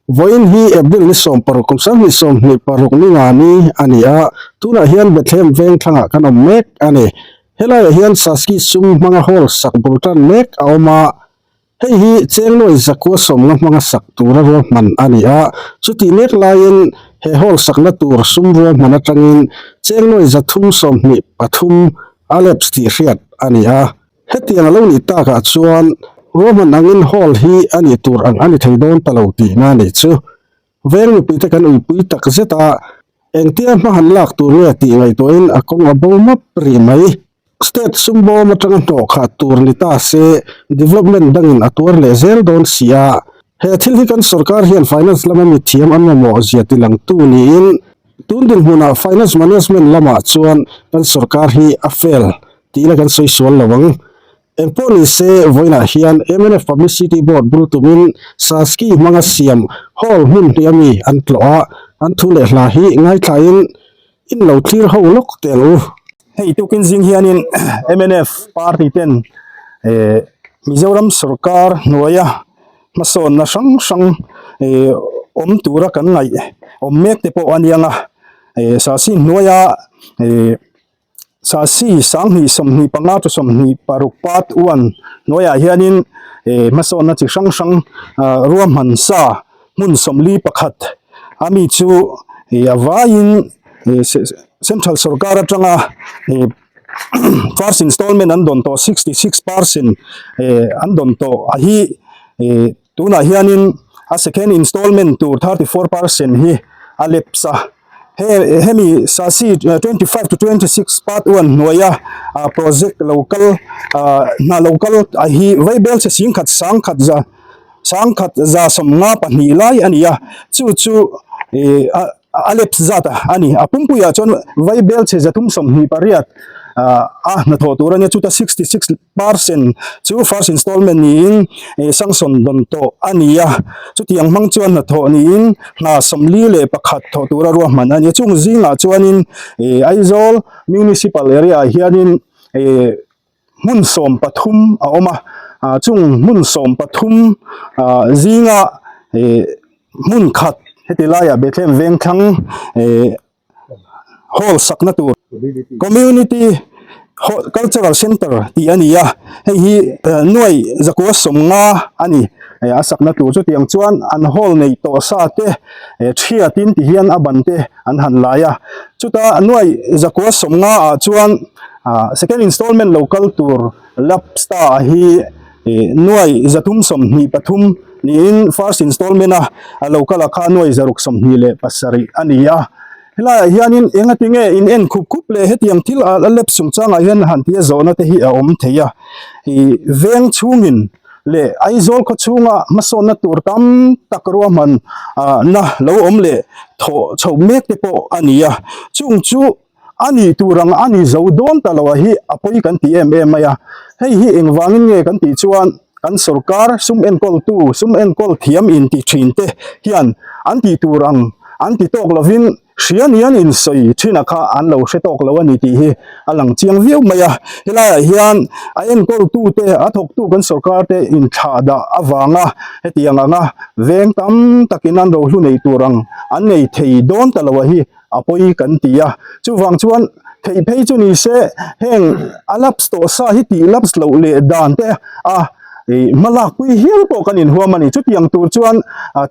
Vawiin hi April ni 16 kum 2026 ni nga ni a ni a, tunah hian Bethlehem veng thlangah kan awm mek a ni. Helaiah hian Saski sum hmanga hall sak bul tan mek a awm a, hei hi Chengluai zakua sawmnga hmanga sak tura ruahman a ni a, chutih mek laiin he hall sakna tur sum ruahman atangin Chengluai 323 a lapse tih hriat a ni a. Hetiang a lo nih takah chuan ruahman angin hall hi a nih tur ang a ni thei dawn ta lo tihna a nih chu. Veng mipuite kan uipui tak zet a, engtia hma han lak tur nge tih ngaihtuahin a kawng a bo map rih mai. State sum bawm atanga hnawh khat tur ni ta se development dangin a tuar leh zel dawn si a. He thil hi kan sorkar hian finance lama mithiam an mamawh zia tilangtu niin tun dinhmunah finance management lamah chuan kan sorkar hi a fail Tih la kan sawi sual lo ang. Eng pawh ni se, vawiinah hian mnf Publicity Board bul tumin Saski hmanga siam hall hmun hnih ami an tlawh a, an thu leh hla hi ngaithlain in lo thlir ho lawk teh ang u. Hei tukin zing hianin mnf party ten Mizoram sorkar hnuaia hmasawnna hrang hrang awm tura kan ngaih awm mek te pawh a ni ang a, Sasi hnuaia Sasi 2025 to 26 part 1 hnuaiah hianin eh hmasawnna chi hrang hrang ah ruahman sa hmun 41 a mi chu eh a vaiin eh central sorkar atanga eh first installment an dawn tawh 66% eh an dawn tawh a hi eh tunah hianin a second installment tur 34% hi a lapse a. He hemi Sasi 25 to 26 part 1 hnuaia project lo kal hna lo kal a hi vaibel che singkhat sangkhat za sangkhat za sawmnga pahnih lai a ni a chu chu ih a lapse zat a ni a pumpuiah chuan vaibel che zathum sawmhnih pariat a hnathawh tur a nia chuta 66 Percent chu first installment niin sanction dawn tawh a ni a, chutiang hmang chuan hnathawh niin hna 41 thawh tura ruahman a ni a, chung zingah chuanin Aizawl Municipal area ah hianin hmun 13 a awm a, chung hmun 13 zinga hmun khat heti laiah Bethlehem Vengthlang hall sakna tur community cultural center tih a ni a hei hi nuai zakua sawmnga a ni a sakna tur chutiang chuan an hall nei tawh sa te thiatin ti hian a ban te an han lai a chuta nuai zakua sawmnga ah chuan ah second installment lo kal tur lapse ta hi nuai 323 niin first installment a a lo kal a kha nuai 627 a ni a helaiah hianin eng ati nge in en khup khup leh hetiang thil a lapse chungchangah hian han tia zawhna te hi a awm thei a ih veng chhungin leh Aizawl khaw chhunga hmasawnna tur tam tak ruahman ah na lo awm leh thawh chhoh mek te pawh a ni a chung chu A nih tur ang a ni zo dawn ta lo a hi a pawi kan ti em em mai a. Hei hi engvangin nge kan tih chuan kan sorkar sum enkawltu, sum enkawl thiam inti thin te hian an tih tur ang an ti tawk lovin hria ni an insawi thin a kha an lo hre tawk lo a ni tih hi a lang chiang viau mai a. Helaiah hian a enkawltu te, a thawktu kan sorkar te inthlah dah avanga hetiang anga veng tam takin an rohlu nei tur ang an nei thei dawn ta lo a hi a pawi kan ti a, chuvang chuan theih phei chu ni se heng a lapse tawh sa hi tih lapse loh leh dan te a ih hma lak pui hial pawh kan inhuam a ni, chutiang tur chuan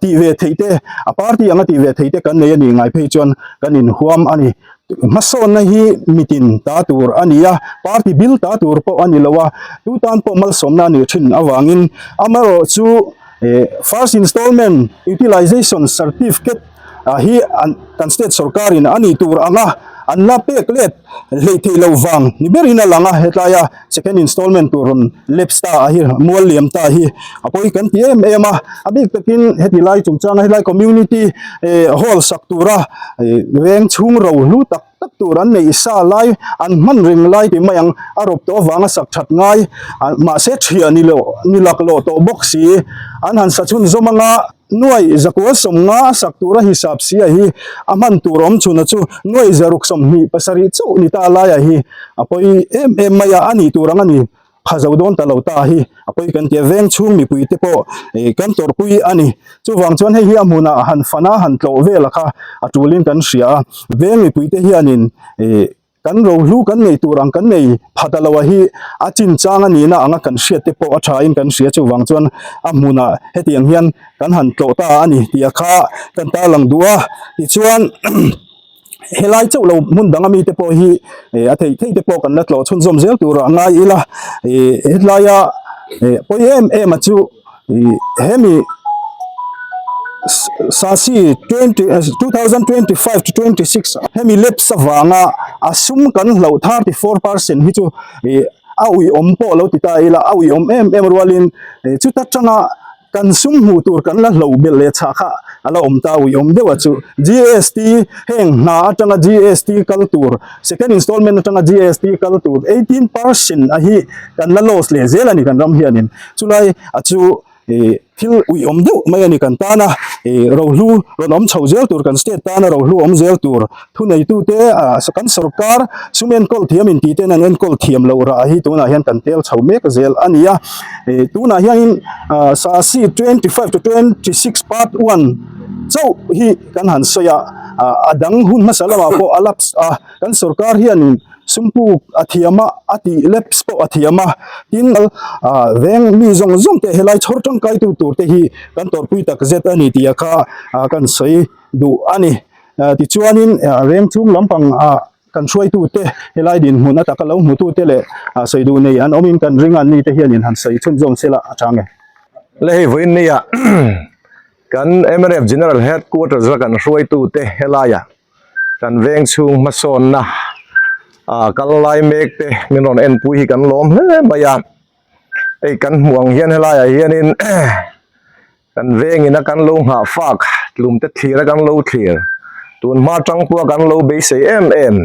tih ve theih te a party anga tih ve theih te kan nei a nih ngai phei chuan kan inhuam a ni, hmasawnna hi mitin ta tur a ni a, party bil ta tur pawh a ni lo a, tu tan pawh malsawmna a nih thin avangin amaherawh chu first installment utilization certificate ah hi an kan state sorkar in a nih tur anga an la pek let hleih theih loh vang ni berin a lang a hetlaia second installment tur rawn lapse ta ah hi mual liam ta hi a pawi kan ti em em a a bik takin heti lai chungchanga helai community eh hall sak tura eh veng chhung ro hlu tak tak tur an neih sa lai an hman reng lai ti mai ang a rawp tawh avanga sak that ngai mahse thiah ni loh ni lak loh tawh bawk si an han sa chhun zawm anga Nuai zakua sawmnga a sak tura hisap si a hi a hman tur awm chhuna chu nuai zaruk 27 chauh ni ta laiah hi a pawi em em mai a, a nih tur ang a ni. pha zo dawn ta lo ta hi a pawi kan ti a, veng chhung mipui te pawh ih kan tawrhpui a ni. Chuvang chuan hei hi a hmunah han fan a, han tlawh vel a kha a tulin kan hria a, veng mipui te hianin ih kan rohlu kan nei tur ang kan nei pha ta lo a hi a chinchang a nihna anga kan hriat te pawh a thain kan hria chuvang chuan a hmunah hetiang hian kan han tlawh ta a ni tih a kha kan tarlang duh a tichuan helai chauh lo hmun dang ami te pawh hi a theih theih te pawh kan la tlawh chhunzawm zel tur a ngai ila ih helaia ih pawi em em a chu. Ih hemi Sasi 2025 to 26 hemi lapse avanga a sum kan hloh 34% hi chu ih a uiawm pawh lo ti ta ila a uiawm em em rualin chuta tanga kan sum hmuh tur kan la hloh belh leh chhah kha a la awm ta uiawm deuh a chu GST heng hna atanga GST kal tur second installment atanga GST kal tur 18% a hi kan la loss leh zel a ni kan ram hianin. Chulai a chu ih thil uiawm deuh mai a ni kan tana ih rohlu rawn awm chho zel tur kan state tana rohlu awm zel tur thuneitute ah kan sorkar sum enkawl thiam in tih ten an enkawl thiam loh rah hi tunah hian kan tel chho mek zel a ni a ih tunah hianin ah sasi 25 to 26 part 1 chauh hi kan han sawi a ah a dang hun hmasa lamah pawh a lapse a kan sorkar hianin Sumpu a thiam a, a tih lapse pawh a thiam a, tin ah veng mi zawng zawng te helai chhawr tangkai tu tur te hi kan tawrhpui tak zet a ni tih a kha ah kan sawi duh a ni. Ah tichuanin ah veng chhung lampang ah kan hruaitu te helai dinhmun ataka lo hmu tu te leh ah sawi duh nei an awmin kan ring a ni te hianin han sawi chhunzawm sela a chang e. Le hei vawiin nia kan mnf General Headquarters a kan hruaitu te helaia Kan veng chhung hmasawnna ah kal lai mek te min rawn enpui hi kan lawm hle mai a hei kan hmuh ang hian helai ah hianin kan vengin a kan lo nghah fak tlum te thlir a kan lo thlir tun hma tang pawh a kan lo beisei em em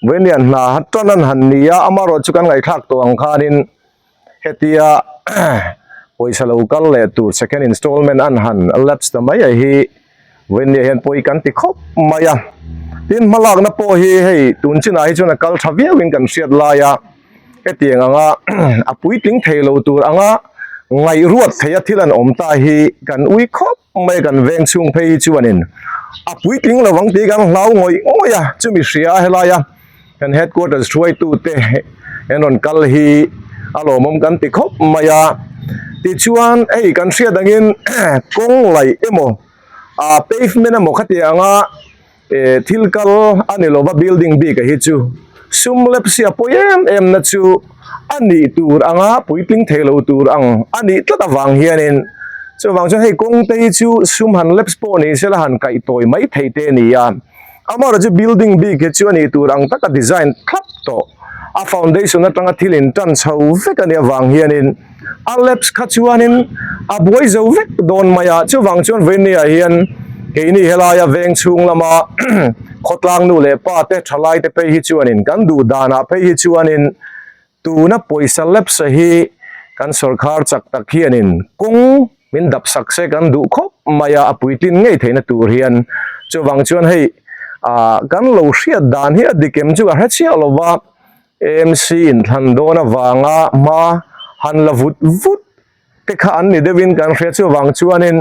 vawiin hna tan an han ni a amaherawhchu kan ngaihthlak tawh ang khanin Hetia pawisa lo kal leh tur second installment an han lapse ta mai a hi vawiinnia hian pawi kan ti khawp mai a. Tin hmalakna pawh hi hei tun chinah hi chuan a kal tha viauin kan hriat lai a, hetiang anga a puitling thei lo tur anga ngaihruat theia thil an awm ta hi kan ui khawp mai a kan veng chhung phei hi chuanin a puitling lovang tih kan hlau ngawih ngawih a chumi hria a helaia. Kan headquarters hruaitute an rawn kal hi a lawmawm kan ti khawp mai a, tichuan hei kan hriat angin kawng laih emaw ah pavement emaw khatiang anga eh thil kal a ni lova building bik a hi chu sum lepsi a pawi em em na chu a nih tur anga puitling thei lo tur ang a nih tlat avang hianin chuvang chuan hei kawng te hi chu sum han leps pawh ni sela han kaih tawi mai thei te a ni a. Amaherawhchu chu building bik hi chu a nih tur ang taka design thlap tawh a foundation atanga thil in tan chho vek a nih avang hianin a lapse kha chuanin a buai zo vek dawn mai a chuvang chuan vawinia hian keini helaia veng chhung lama khawtlang nu leh pa te thalai te phei hi chuanin kan duh danah phei hi chuanin Tuna pawisa lapse hi kan sorkar chak tak hianin kawng min dap sak se kan duh khawp mai a, a puitlin ngei theihna tur hian. Chuvang chuan hei ah kan lo hriat dan hi a dik em chu ka hre chiah lo va, AMC inthlan dawn avanga hma han la vut vut te kha an ni deuhin kan hria chuvang chuanin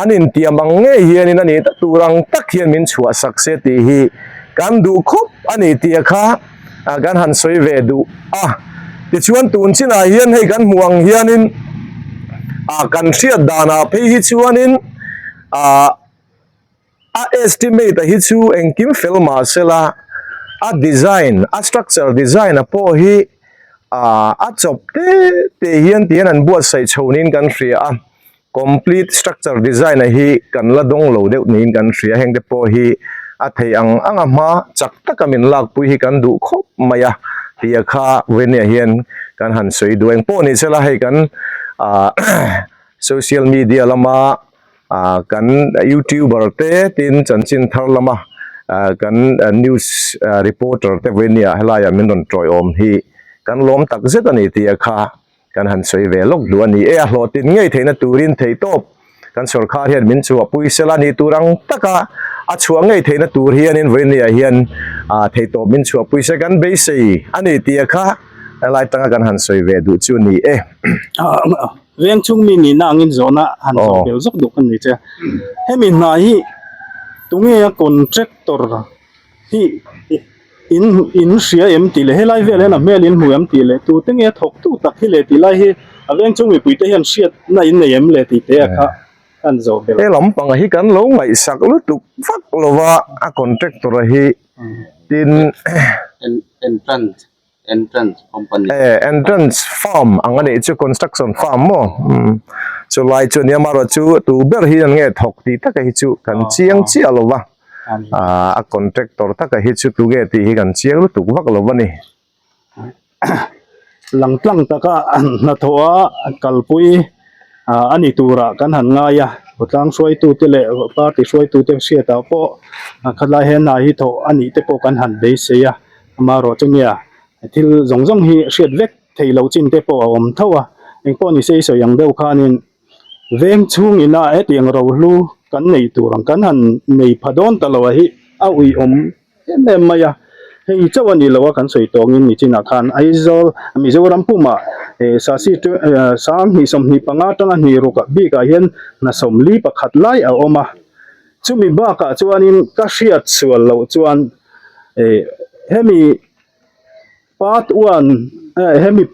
an intiam ang ngei hianin a nih ta tur ang tak hian min chhuah sak se tih hi kan duh khawp a ni tih a kha kan han sawi ve duh a tichuan tun chinah hian hei kan hmuh ang hianin ah kan hriat danah phei hi chuanin ah A estimate a hi chu engkim fel mah sela a design a structure design a pawh hi ah a chawp te te hian ti hian an buatsaih chho niin kan hria a complete structure design a hi kan la dawng lo deuh niin kan hria heng te pawh hi a theih ang ang a hma chak taka min lakpui hi kan duh khawp mai a tih a kha vawinia hian kan han sawi duh engpawh ni sela hei kan ah social media lama. ah kan youtuber te tin chanchin thar lama ah kan news reporter te vawinia helaiah min rawn tawiawm hi kan lawm tak zet a ni tih a kha kan han sawi ve lawk duh a ni e a hlawhtlin ngei theihna turin theihtawp kan sorkar hian min chhuahpui sela ni tur ang taka a chhuah ngei theihna tur hianin vawinia hian ah theihtawp min chhuahpui se kan beisei a ni tih a kha. Helai tanga kan han sawi ve duh chu ni e. Veng chung mi nihna angin zawhna han zawh bel zawk duh ka ni che. Hemi hna hi tunge a contractor hi in in hria em tih leh helai vel hian a hmel in hmu em tih leh tute nge a thawk tu tak hi le tih lai hi a veng chung mipui te hian hriatna in nei em le tih te a kha an zawh bel. He lampang hi kan lo ngaihsak lutuk vak lova a contractor a hi tin Entrance entrance company. Eh entrance firm ang a nih chu construction firm maw umm chulai chu nia amaherawh chu tu ber hi an nge thawk tih taka hi chu kan chiang chiah lo va ah a contractor taka hi chu tu nge tih hi kan chiang lutuk vak lo a ni. Lang tlang taka hnathawh a kalpui a ni turah kan han ngai a khawtlang hruaitute leh party hruaitute hriatah pawh khatlai he hna hi thawh a nih te pawh kan han beisei a amaherawh chu nia thil zawng zawng hi hriat vek theih loh chin te pawh a awm tho a engpawh ni se i sawi ang deuh khanin Veng chhung ina hetiang rohlu kan nei tur ang kan han nei pha dawn ta lo a hi a uiawm em em mai a, hei chauh a ni lo a kan sawi tawngin nichinah khan Aizawl Mizoram pumah Sasi 20 25 atanga hnih ruk bikah hian hna 40 pakhat lai a awm a, chumi bakah chuanin ka hriat sual loh chuan hemi part 1 hemi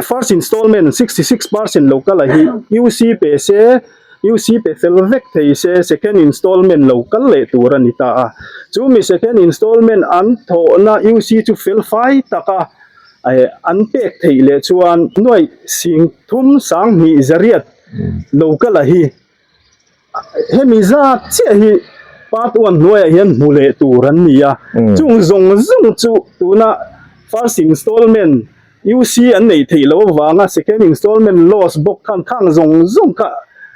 First installment 66% lo kal a hi UC pe se UC pe fel vek thei se second installment lo kal leh tur a ni ta a. Chu mi second installment an thawhna UC chu fel fai taka an pek theih leh chuan nuaih 30 200 lo kal a hi Hemi zat chiah hi part one hnuaiah hian hmu leh tur an ni a, chung zawng zawng chu tuna first installment UC an neih theih loh avanga second installment loss bawk khan khang zawng zawng kha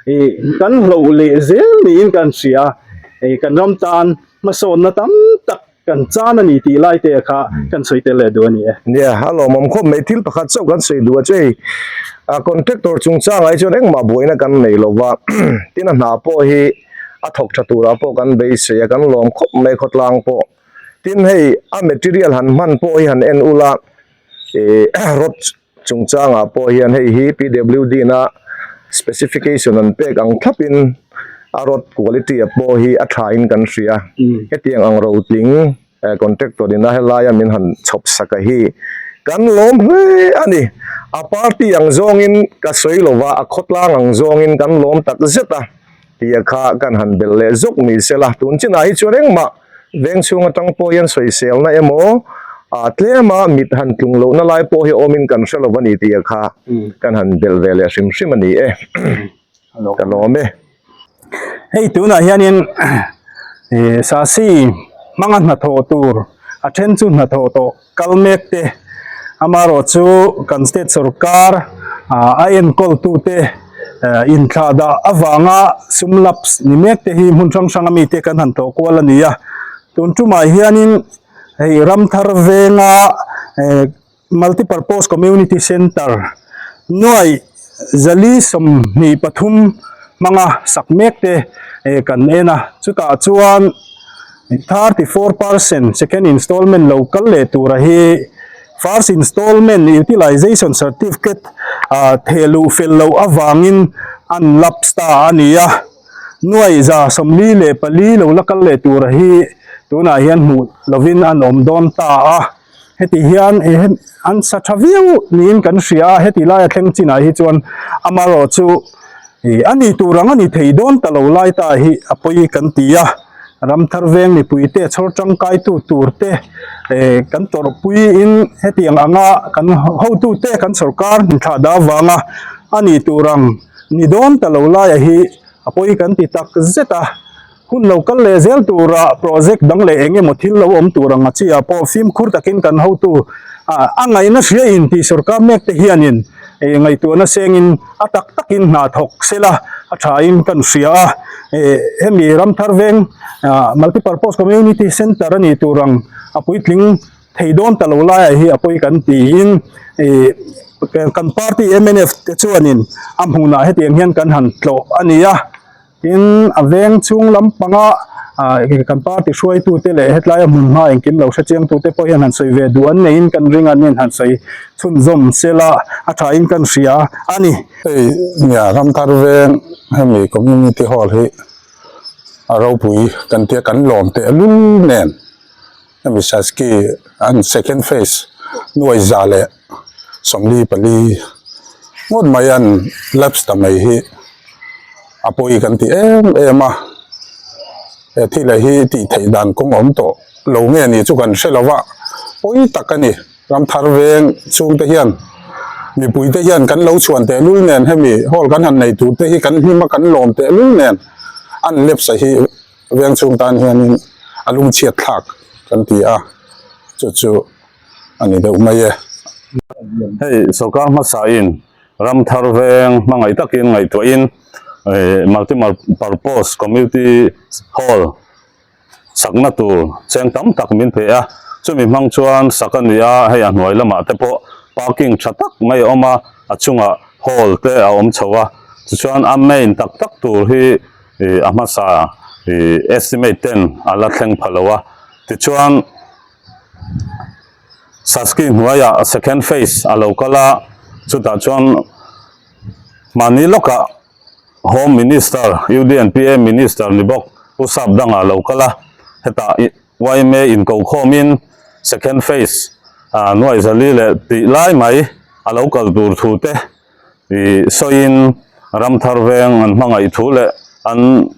ih kan hloh leh zel niin kan hria a, ih kan ram tan hmasawnna tam tak Kan chan a ni tih lai te kha kan sawi tel leh duh a ni e. Nia, a lawmawm khawp mai. Thil pakhat chauh kan sawi duh a chu hei, a contractor chungchangah hi chuan engmah buaina kan nei lo va, tin a hna pawh hi a thawk tha turah pawh kan beisei a, kan lawm khawp mai khawtlang pawh. Tin hei a material han hman pawh hi han en ula, ih rod Chungchangah pawh hian hei hi PWD na specification an pek ang thlapin a road quality a pawh hi a thain kan hria. Hetiang ang rotling contractor ina helaia min han chhawp sak a hi kan lawm hle a ni. A party ang zawngin ka sawi lova, a khawtlang ang zawngin kan lawm tak zet a tia kha kan han belh leh zawk ni sela. Tun chinah hi chuan engmah Veng chhung atang pawh hian sawiselna emaw ah tlema mit han tlung lohna lai pawh hi awmin kan hre lo a ni tih kha kan han belh ve leh hrim hrim a ni e. Ka lawm e. Hei tunah hianin Sasi hmanga hnathawh tur a then chu hnathawh tawh kal mek te amaherawh chu kan state sorkar a enkawl tute inthlah dah avanga sum laps ni mek te hi hmun hrang hrang ami te kan han tlawh kual a ni a tun tumah hianin hei ramthar venga multipurpose community centre nuai zali 23 hmanga sak mek te kan en a chutah chuan. 34% second installment lo kal leh tura hi first installment utilization certificate ah theh luh fel loh avangin an lapse ta a ni a, nuai 44 lo la kal leh tura hi tunah hian hmuh lovin an awm dawn ta a, heti hian an sa tha viau niin kan hria a, heti laia thleng chinah hi chuan amaherawh chu ih a ni tur ang a ni thei dawn ta lo lai ta hi a pawi kan ti a. Ramthar veng mipui te chhawr tangkai tu tur te eh kan tawrhpui in hetiang anga kan hotu te kan sorkar inthlah dah avanga a ni tur ang ni dawn ta lo laia hi a pawi kan ti tak zet a hun lo kal leh zel tura project dang leh eng emaw thil lo awm tur ang a chiah pawh fimkhur takin kan hotu ah a ngaihna hria in tih sorkar mek te hianin eh ngaihtuahna sengin a tak takin hna thawk sela a thain kan hria a eh hemi ramthar veng ah multipurpose community centre a nih tur ang a puitling thei dawn ta lo laiah hi a pawi kan tiin ih kan party mnf te chuanin a hmunah hetiang hian kan han tlawh a ni a. Tin, a veng chhung lampanga kan party hruaitute leh hetlaia hmun hma engkim lo hrechiangtute pawh hian han sawi ve duh an neiin kan ring a, an hian han sawi chhunzawm sela a thain kan hria a ni. Hei nia Ramthar veng hemi community hall hi a ropui kan tia kan lawm teh lul nen hemi Saski an second phase nuai za leh 44 ngawt mai an lapse ta mai hi a pawi kan ti em em a he thil hi tih theih dan kawng awm tawh lo nge ni chu kan hre lo va pawi tak a ni Ramthar veng chhungte hian mipui te hian kan lo chhuan teh lul nen hemi hall kan han nei tur te hi kan hlim a kan lawm teh lul nen an lapse hi veng chhung tan hianin a lungchhiat thlak kan ti a chu chu. a ni deuh mai e. Hei sorkar hmasain Ramthar veng hmangaih takin ngaihtuahin Multi Purpose Community Hall sakna tur cheng tam tak min pe a, chumi hmang chuan sak a ni a, hei a hnuai lamah te pawh parking tha tak mai a awm a, a chungah hall te a awm chho a, tichuan a main tak tak tur hi a hmasa estimate ten a la thleng pha lo a, tichuan. Saski hnuaiah second phase a lo kal a, chutah chuan mahni lawkah Home Minister, UDNPA Minister ni bawk Pu Sap dangah a lo kal a, hetah yma inkokhawmin second phase nuai zali leh tih lai mai a lo kal tur thu te Ih sawiin Ramthar veng an hmangaih thu leh an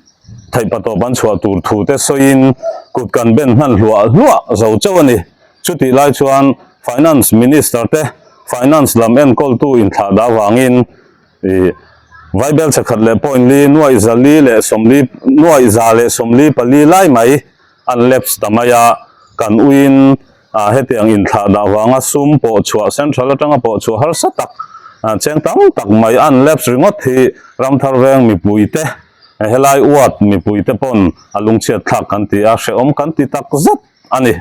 theihpatawp an chhuah tur thu te sawiin kut kan ben hman hluah hluah zo chauh a ni. Chutih lai chuan Finance Minister te Finance lam enkawltu inthlah dah vangin ih Vaibel chhekhat leh point li nuaih zali leh sawmli nuaih za leh 44 lai mai an lapse ta mai a, kan uiin Ah hetiang inthlah dah vanga sum pawh chhuah central atanga pawh chhuah harsa tak cheng tam tak mai an lapse ringawt hi Ramthar veng mipui te helai ward mipui te pawn a lungchhiat thlak kan ti a hrehawm kan ti tak zet a ni.